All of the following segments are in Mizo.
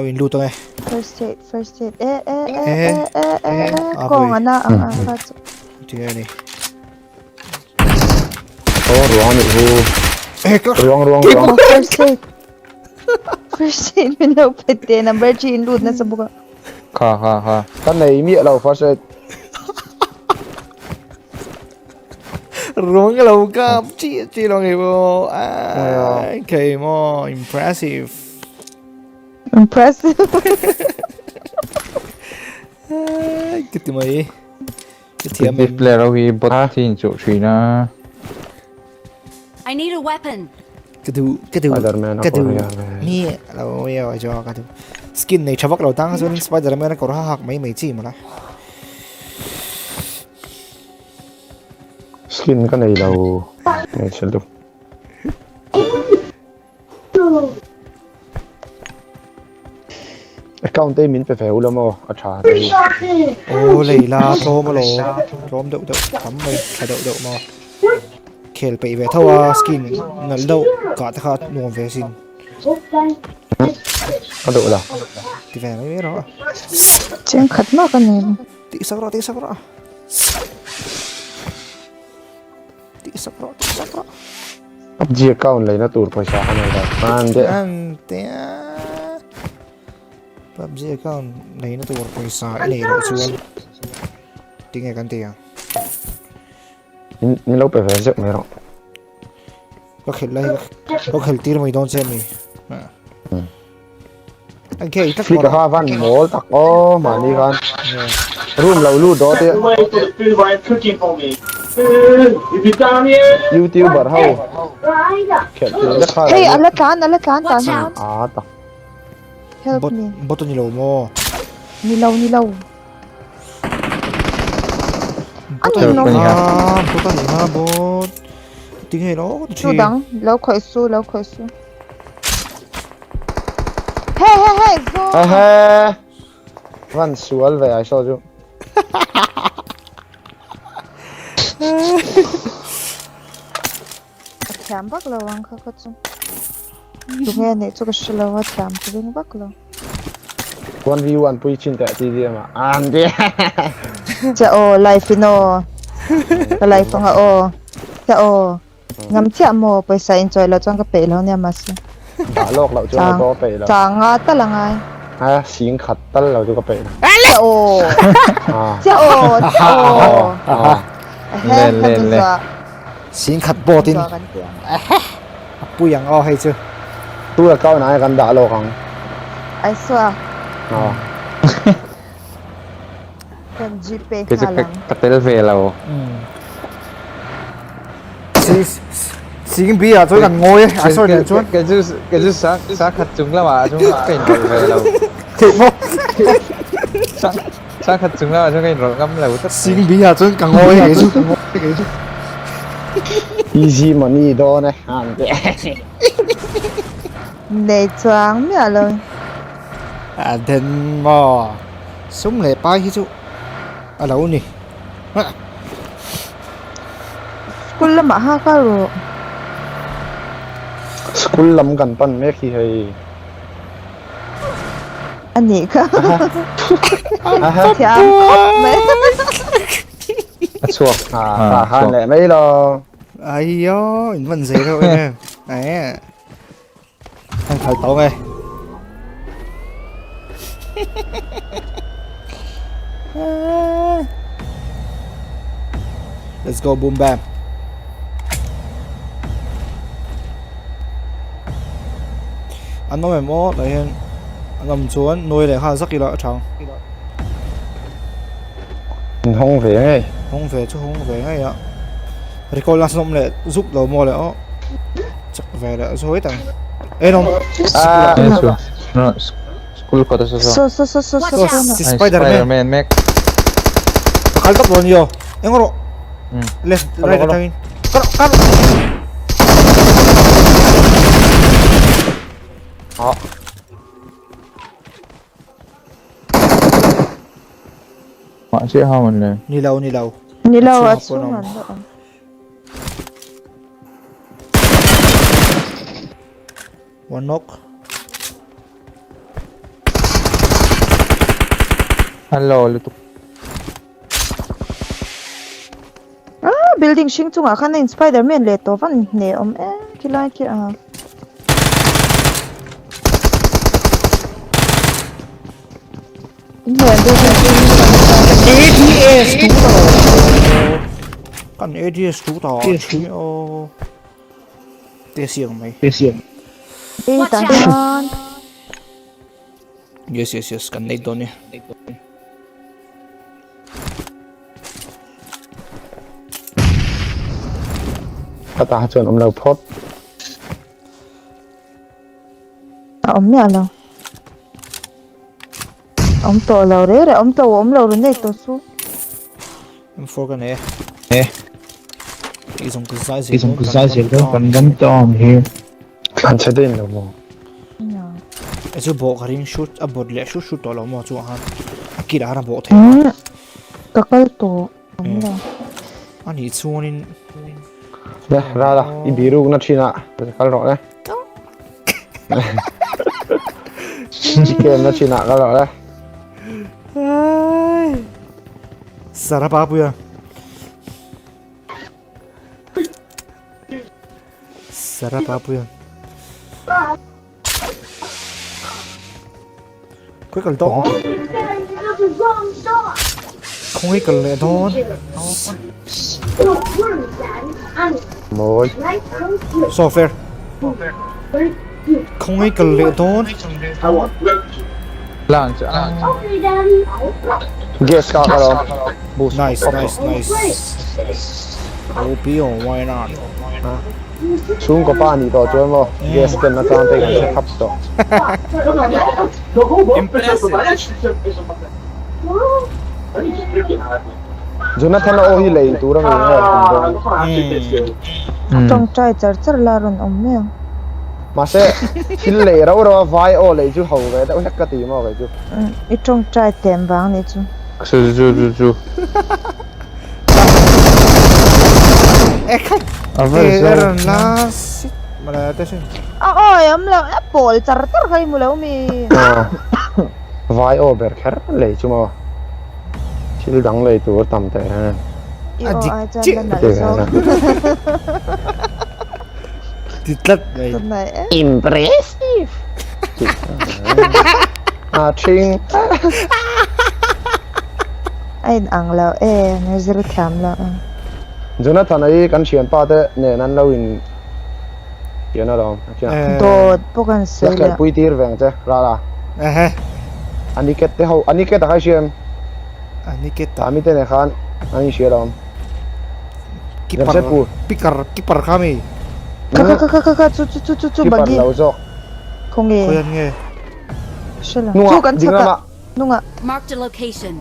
Lo in lut ange. First aid, first aid. E e e e e e e kawng ana ang a kha chu. Tinge ni. Oh ruang ni hu. Ruang ruang ruang. First aid. First aid min lo pe te number 3 in lut na sa buka. Kha kha kha. Ka nei miah lo first aid. Ruang lo kap chi chi lo ngi bo. Okay mo impressive. Impressive. Cái ti mai. Cái thiam em. Player ho hi bot thin chu thina. I need a weapon. Ka duh ka duh ka duh mi lo yêu cho ka duh skin nei tha vak lo tang chuan Spiderman a kawr ha hak mai mai chi mawla. Skin ka nei lo nei chhe lutuk. Account te min pe ve ula maw a tha te. Aw lei la tlawm alawm tlawm deuh deuh tam mai tha deuh deuh maw khel peih ve tho a skin nalh deuh kah te kha nuam ve sin. Ka duh la. Ti ve mai mai rawh. Cheng khat mak a nei. Tih sak rawh tih sak rawh. Tih sak rawh tih sak rawh. PUBG account leina tur pawisa ka nei lo. An te. An te. PUBG account leina tur pawisa i nei loh chuan tinge kan ti ang. Min lo pe ve zeuh mai rawh. Ka khelh lai ka khelh tir mai dawn che mi. Anh khe tak Flick ha van mawl tak aw mahni khan. Room lo lut daw te. YouTuber ho khelh tur vek kha. Hei ala tlan ala tlan tan. A tak. Help me. Bot ni lo maw? Ni lo ni lo. Bot ni lo ha bot ni ha bot. Tinge lo Chu dang lo khawih su lo khawih su. He he he zo. He he. Van sual ve ai saw chu. A thiam vak lo ang kha kha chu. Tunge neih chu ka hre lo a thiam ka ring vak lo. 1v1 pui chin teh ti di ama. An di. Cha aw life in aw. Ka life anga aw. Cha aw. Ngam chiah maw pawisa in chawi loh chuan ka peih lo nia mahse. Dah lawk loh chuan ka peih lo. Chang nga tal a ngai. A sing khat tal lo chu ka peih lo. Chiah aw. Chiah aw. Chiah aw. Le le le. Sing khat bawt in. A pui ang aw hei chu. Tu account ah kan dah lawk ang. Ai sua. Kan GPay nghal ang. Ka tel ve lo. Sing bi ah chuan kan ngawi a sawi leh chuan. Kei chu kei chu sa sa khat chung lamah chuan ka inrawlh ve lo. Theih maw? Sa sa khat chung lamah chuan ka inrawlh ngam lo tlat. Sing bi ah chuan ka ngawi kei chu. Easy money dawn e. Nei chuang miah lo. A den maw? Sum leh pai hi chu a lo ni. School lamah ha kal rawh. School lam kan pan mek hi hei. A nih kha. Thiam khawp mai. A chhuak. Ha han leh mai lo. Aiyo, in van zei reuh em em. Ai. An khal tawng e. Let's go boom bam. An awm em aw tah hian an awm chuan nawi leh nghal zak ila a tha ang. An hawng ve ngei. Hawng ve chu hawng ve ngei a. Recall na awm leh zuk lo maw le aw. Chak ve leh zawi tang. E nom. Ah. School kawt a so so. So so so so so. Si Spider-Man. Spider-Man mek. Ka kal tawp dawn yo. Eng rawh. Left right atangin. Kar kar. Ah. Mahse ha man le. Ni lo ni lo. Ni lo a chhung an la awm. One knock. An lo lutuk. Ah, building hring chungah khan a in Spiderman leh tawp a ni hne awm em khilai khi a. ADS tu ta kan ADS tu ta thi o te siang mai te siang e ta hian yes yes yes kan nei dawn ni ka ta chuan awm lo phawt A awm miah lo. Awm tawh lo reh reh awm tawh awm lo ru nei tawh su. M4 ka nei e. I zawng ka zai zel dawn. I zai zel dawn kan ram ta awm hi. Thlan chhe daih lo maw? E chu bawh ka ring shoot a bawt leh shoot shoot tawh lo maw chu a a kil ah khan a bawh thei. Ka kal tawh awm lo. A nih chuanin Le rala i biruk na thin ah kal rawh le. Game na thin ah kal rawh le. Sarapa puia. Sarapa puia. Khawi kal dawn? Khawi kal leh dawn? Mawi. Software. Khawi kal leh dawn? Lang chu. Gas ka ka lawm. Boost. Nice, nice, nice. OP oh, why not? Chhungkaw pa nih tawh chuan maw gas ken atang te kan hre khap tawh. Jonathan a aw hi lei tur a mi nge an dawn. Tawngtai char char la rawn awm mai ang. Mahse thil lei rauh rauh a vai aw lei chu ho ve deuh hlek ka ti maw kei chu. I tawngtai tem vang nih chu. Chu chu chu chu. A awi awm lo a pawl char char kha i hmu lo mi. Vai aw ber kher lei chu maw thil dang lei tur tam teh reng. I aw ai chuan la nalh zawk. Ti tlat mai. Impressive. A thing. A in ang lo e, na zir thiam lo e. Jonathan a hi kan thianpa te nen an lo in pian alawm a khian. Dawt pawh kan sawi leh. La pui tir veng che Rala. Ehe. Aniket te ho Aniket a kha i hria em? Aniket a. Ami te nen khan an in hria alawm. Keeper picker keeper kha mi. Kha kha kha kha kha chu chu chu chu chu bagi. Keeper lo zawk. Khawnge. Khawian nge. Hre lo. Chu kan chhak ah. Nunga. Marked a location.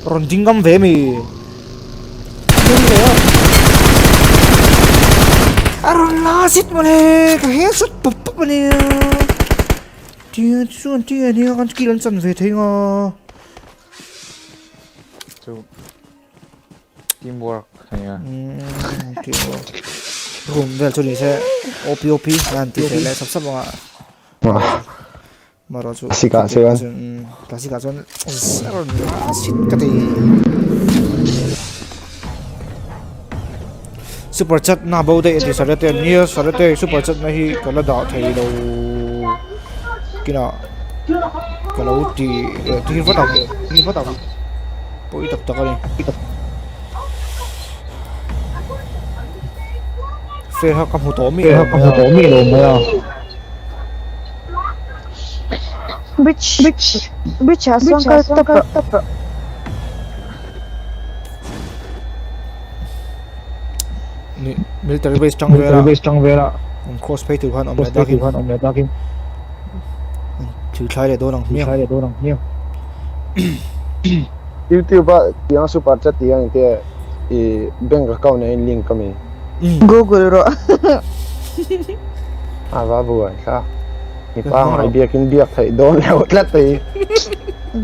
Rawn ding ngam ve mi. Ding ve aw. A rawn la zit mawle ka hel sut pawp pawp ania. Tia chuan tia ania kan skill an chan ve thei nga. Chu teamwork ania. Teamwork. Room vel chu ni se OP OP an ti thei leh sap sap anga. Maro chu Classic ah chuan Classic ah chuan a rawn sit ka ti. Super chat na bo daih a ti Sarate nia Sarate super chat na hi ka la dah thei lo kinah ka lo ti tir vat ang tir vat ang pawi tak tak a ni. Fair kha ka hmu tawh mi lo mai a. Bridge bridge bridge ah sawn kal tawp rawh. Ni military base tang vel a base tang vel a an cross phei tur khan awm leh dakin khan awm leh dakin thil thlai leh dawn ang hmiang thlai leh dawn ang hmiang YouTube a tiang super chat tih ang te i bank account a in link a mi Google rawh. A va buai thla. Mi pangngai biakin biak theih dawn lo tlat hei.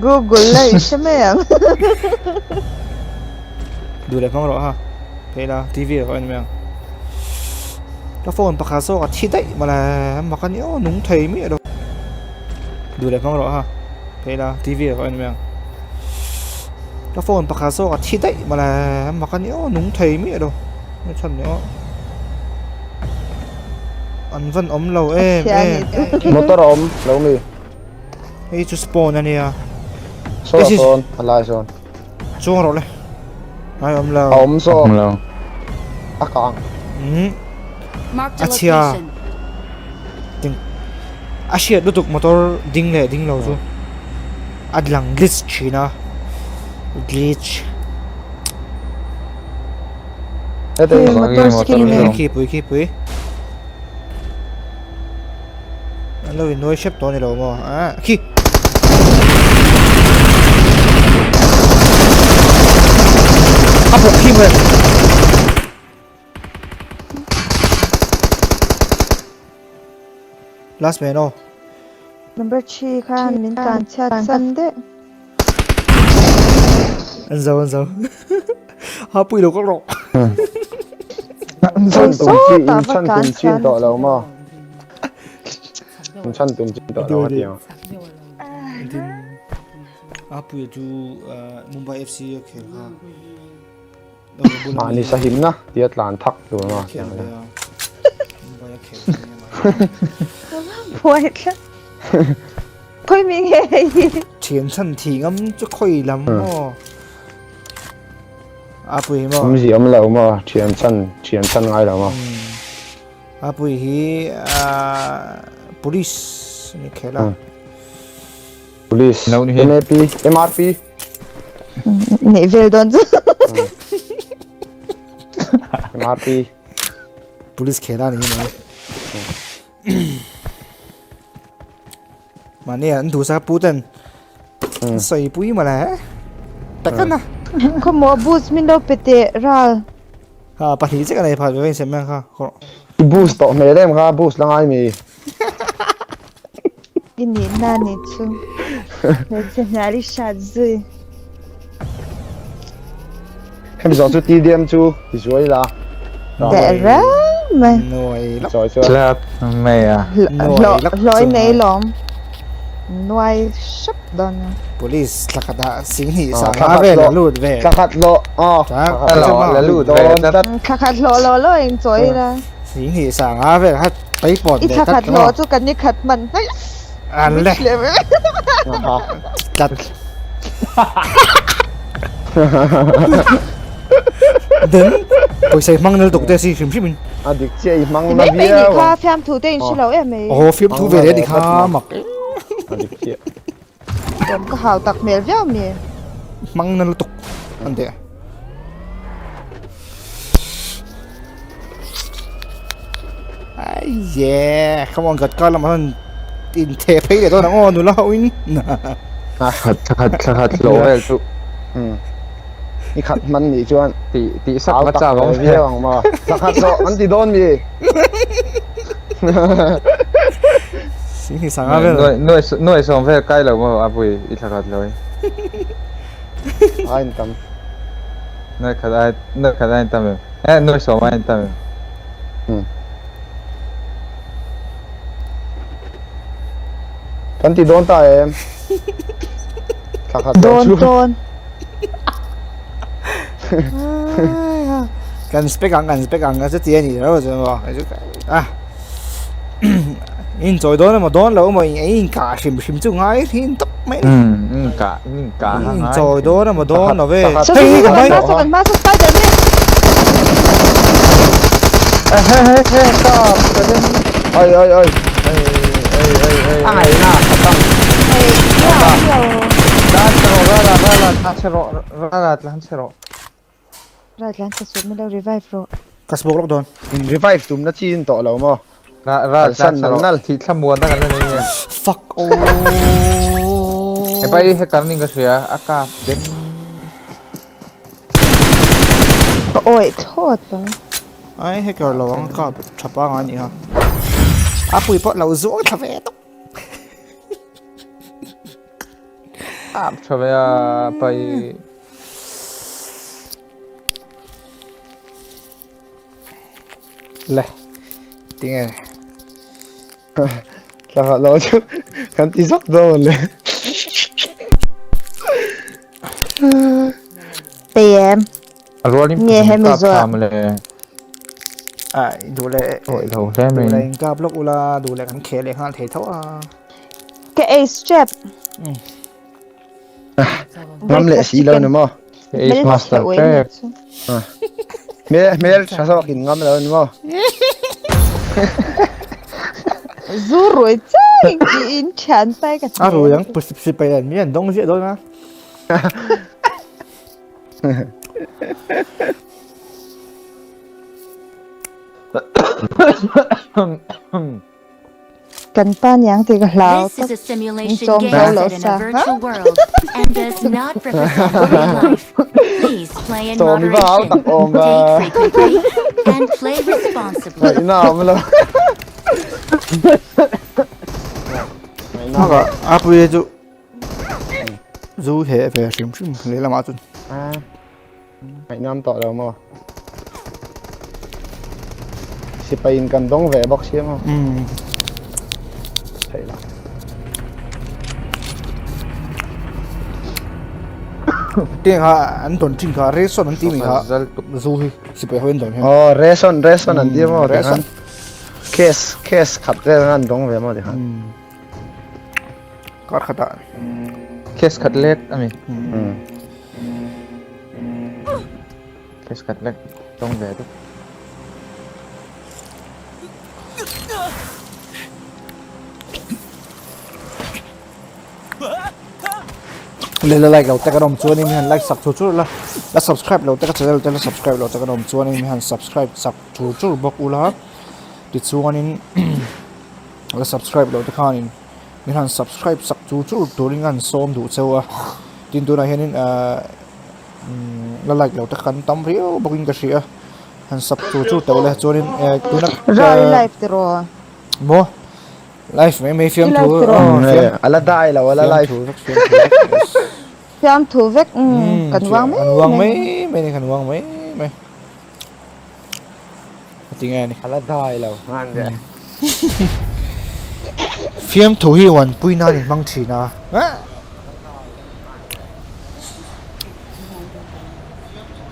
Google la i hre mai ang. Duh leh hmang rawh ha. Phei la TV erawh en mai ang. Ka phone pakhat zawk a thi daih mawle mak a ni aw nung thei miah lo. Duh leh hmang rawh ha. Phei la TV ah ka en mai ang. Ka phone pakhat zawk a thi daih mawle mak a ni aw nung thei miah lo a chhan ni aw. An van awm lo em em. Motor a awm lo mi. Hei chu spawn a nia. Saw sawn a lai sawn. Chuang rawh le. Ai awm lo. A awm saw. Awm lo. A kang. Hmm. Marked a A chhia. location. Ding. A hriat lutuk motor ding leh ding lo chu. A lang glitch thin a. Glitch. Heta Hey, hi. motor skin Motor nge. Khi pui khi pui. An lo innuai hrep tawh a ni lo maw? Ah, khi! A bawk khi mawle! Last man aw. Number 3 khan min tlan chhiat san deuh. An zo an zo. Ha pui lo kawk rawh. Chan tum chi Sawtah in va chan tlan tum chin chuan tawh lo maw? In chan tum chin tawh lo a ti ang. Din a pui chu Mumbai FC a khel kha. Mahni sahimna tia tlan thak tur maw? Mumbai a khel Buai tlat. Khawi mi nge hei hi? Thian chhan thi ngam chu khawi lam maw? A pui maw? Awmzia awm lo maw? Thian chhan thian chhan ngai lo maw? A pui hi police ni khel a. Police MAP MRP Neih vel dawn chu. MRP Police khel a ni hi mai. Mahni an duhsak pu ten sawi pui mawle tak a na. Khawmaw boost min lo pe teh ral. Ha pahnih chiah ka nei phah ve ka insem mai ang kha kawrh. I boost tawh hmel em kha boost la ngai mi. I nihna ni chu hmeichhe hnial i hrat zui. Hemi zawh chu TDM chu ti zuai la. Teh reng mai. Nuai lak. Sawi chuan. Tlat mai a. Nuai lak Hlawh i nei lawm. Nuai hrep dawn a. Police thla khat ah sing hnih sang a vel a lut ve. Thla khat hlawh. Thla hlawh la lut ve tlat. Thla khat hlawh lo lo in chawi la. Sing hnih sang a vel kha paipawt I ve thla tlat khat hlawh chu kan ni khat hman hnaih. An le. Tlat. Den pawisa i hmang nal tuk te si hrim hrim in. A dik chiah i hmang na Mai mai ni viau kha ang. fiamthu te in hre lo em mai. Aw fiamthu ve leh ni kha mak. A dik chiah. Awm ka hau tak hmel viau mi. Hmang nal tuk an teh. Ai yeah, come on gat ka lamah hian in theh phei leh dawn ang aw nula ho in. Khat thla khat hlawh vel chu. Um. I khat hman nih chuan ti ti sak va chak awm viau ang maw. Thla khat hlawh an ti dawn mi. Sing sanga vel. Nuai nuai nuai sawm vel kai lo maw apui i thla khat hlawh hi. Ai in tam. Nuai khat ai nuai khat ai in tam em. Eh nuai sawm ai in tam em. Um. Kan ti dawn ta em. Thla khat Dawn dawn. Kan spec ang kan spec ang chu ti a ni lo chu maw a in chawi dawn emaw dawn lo emaw in ei in kah hrim hrim chu ngai thin tawp mai ni. Um in kah in kah ha In ngai. chawi dawn emaw dawn lo ve. Saw Hei hei saw ka hmai. kan hma saw kan hma saw spider man. He he he stop ka den. Oi oi oi. Oi oi oi oi. A ngaihna a tang. Hei hiau hiau. Tlan chhe rawh rala rala tlan chhe rawh rala tlan chhe rawh. Ral tlan chhe suh min lo revive rawh. Ka smoke lawk dawn. In revive tumna chi in tawh lo maw? Ra ra Kalsan tlan chhe nal rawh. nal. Thih thlamuan na kan la nei nge. Fuck oh. Hepa hi hacker ning ka hria a kap den. Ka awih thlawt lo. Ai hacker lo ang kap tha pangai nih kha. A pui pawh lo zuang thla ve tawp. Kap tha ve a pai. Le tinge. Thla khat lo chu kan ti zak dawn le. A rualin Nge pahnih hemi kap zawh thla mawle. Ai duh leh Awih lo hle duh mai. leh in kap lawk ula duh leh kan khel leh nghal thei tho a. Ka ace trap. Ngam leh si lo ni maw? Ka ace master trap. Hmel hmel tha zawk in ngam lo ni maw? Zu rui chai in thian pai ka A rui ang pu sip sip ai mi an dawng ziah dawn a. Kan pa niang tih ka hlau This is tak a simulation chawm game zo lo set in sa a virtual world and does not represent real life. Please play in Sawm i va hau moderation, tak awm va. take frequent breaks, and play responsibly. Ngaihna a awm lo. Ngaihna Haka a pui chu zu he ve hrim hrim lehlamah chuan. Ngaihnam tawh lo maw? Sipai in kan dawng ve bawk sia maw? Umm. Theih lah. Tiang kha an dawn thin kha ration an ti mi kha zu hi sipai ho in dawn hian. Oh ration ration an ti maw? Ration. Case case khat vel an dawng ve maw ti khan. Kar khatah. Case khat lek ami. Umm. Case khat lek tawng ve deuh. Le la like lo te kan awm chuanin mi han like sak chur chur la la subscribe lo te ka channel te la subscribe lo te kan awm chuanin mi han subscribe sak chur chur bawk ula tichuanin la subscribe lo te khanin min han subscribe sak chur chur turin an sawm duh cheu a tin tunah hianin ahh umm la like lo te kan tam riau bawkin ka hria han sub chur chur tawh le chuanin eh tuna Rai live tiraw maw live mai mai fiam thu a la dai lo a la live fiam thu vek umm kan uang mai kan uang mai mai ni kan uang mai mai Tinge ni. A la dai lo ngan ve. Fiamthu hi uanpui nan in hmang thin a.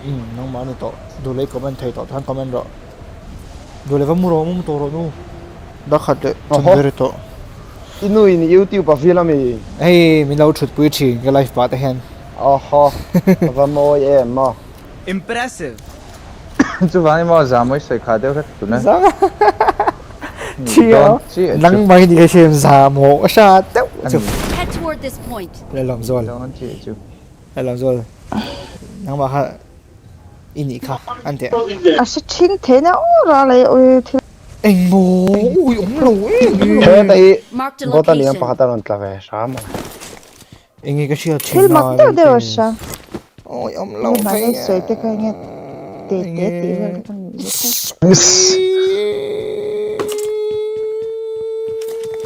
Umm nangmah ni tawh duh leh i comment thei tawh chuan comment rawh. Duh leh va mu rawh mu tawh rawh nu. Dakhat leh chhan ve ri tawh. I nu in youtube a vil ami. Hei min lo thutpui thin ka live pah te hian. Awhaw a va mawi em maw. Impressive. Chuvang emaw Zamawii sawi kha deuh hlek tuna. Thia nang mai ni ka hriam Zamawh a hra deuh chu. Head toward this point. Lelawm zawl. Dawn chi chu. Lelawm zawl. Nangmah kha i nih kha an teh. A hre thin thei na aw ral ei ui thil. Engmaw ui awm lo em. Heta hi Marked a bawta liam location. pakhat a rawn tla ve hram a. Enge ka hriat thin Thil mak deuh deuh a hria. Awi awm lo Hei mahni sawi te kha enge te te tih vel te kha ni leh tlat.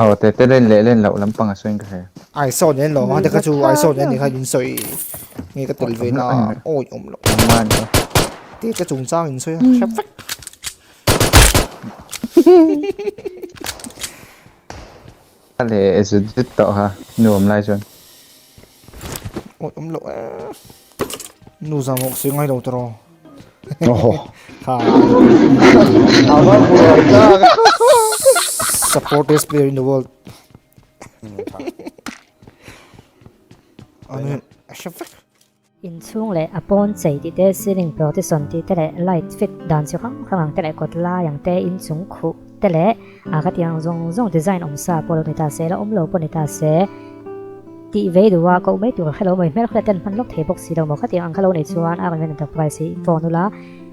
Aw te te len leh len loh lampang a sawiin ka hria. Ai sawn nen lo a te kha chu ai sawn nen ni kha in sawi nge ka tel ve na awi awm lo. Te te chungchang in sawi a hrep vek. A leh zut zut tawh kha nuam lai chuan. Awi awm loh e. Nu zam awk si ngai lo tawh. Oho. Kha. Ava buai tak. Support best player in the world. Amen. A hre vek. Inchhung leh a pawn chei tih te, ceiling partition tih te leh light fit dan chi hrang hrang ang te leh kawt lai ang te, inchung khuh te leh a ka tih ang zawng zawng design awm sa pawh lo ni ta se, la awm lo pawh ni ta se tih vei duh a, koh mai tur a hrelo mai, hmel kha ten hman lawk thei bawk si lo maw, khatiang ang kha lo nei chuan a rawn enterprise hi phone ula,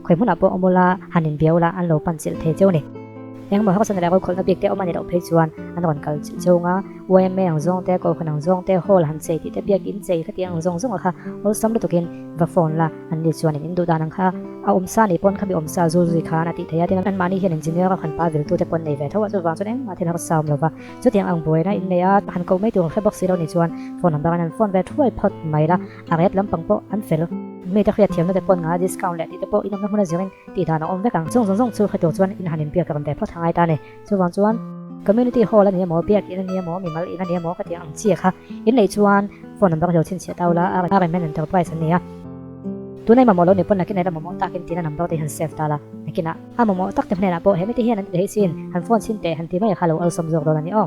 khawi hmunah pawh awm ula, han inbiau ula an lo pan chilh thei cheu a ni. Engmaw harsatna leh rokhawlhna bik te awm a ni loh phei chuan an rawn kal chilh cheu nga. Yma ang zawng te, Kohhran ang zawng te, Hall han chei tih te, Biakin chei kha tih ang zawng zawng ah kha awlsam lutukin va phone la, an ni chuanin in duh dan ang kha a awm sa nih pawn khami awm sa zul zui khan a tih theih a, tin anmahni hian engineer a han pa viltu te pawn nei ve tho a, chuvang chuan engmah thil harsa awm lova chutiang ang buaina in nei a, han koh mai tur hre bawk si lo nih chuan phone number an han phone ve thuai phawt mai la, a ret lampang pawh an fel. Mite hriat thiamna te pawn nga discount leh tih te pawh in awmna hmun a zirin tih dan a awm vek ang, chung zawng zawng chu hre tur chuan in han inbiak rawn ve phawt a ngai ta a ni. Chuvang chuan Community Hall a ni emaw, Biak In a ni emaw, Mimal In a ni emaw ka tih ang chiah kha in neih chuan phone number hi lo chhinchhiah ta ula, RMN Enterprise an ni a. Tunai mamawh lo ni pawn nakin aila mamawh takin tina number te hi han save ta la, nakinah a mamawh tak te hnenah pawh he mite hian an ti thei sin, han phone chhin teh han ti mai kha lo awlsawm zawk dawn a ni aw.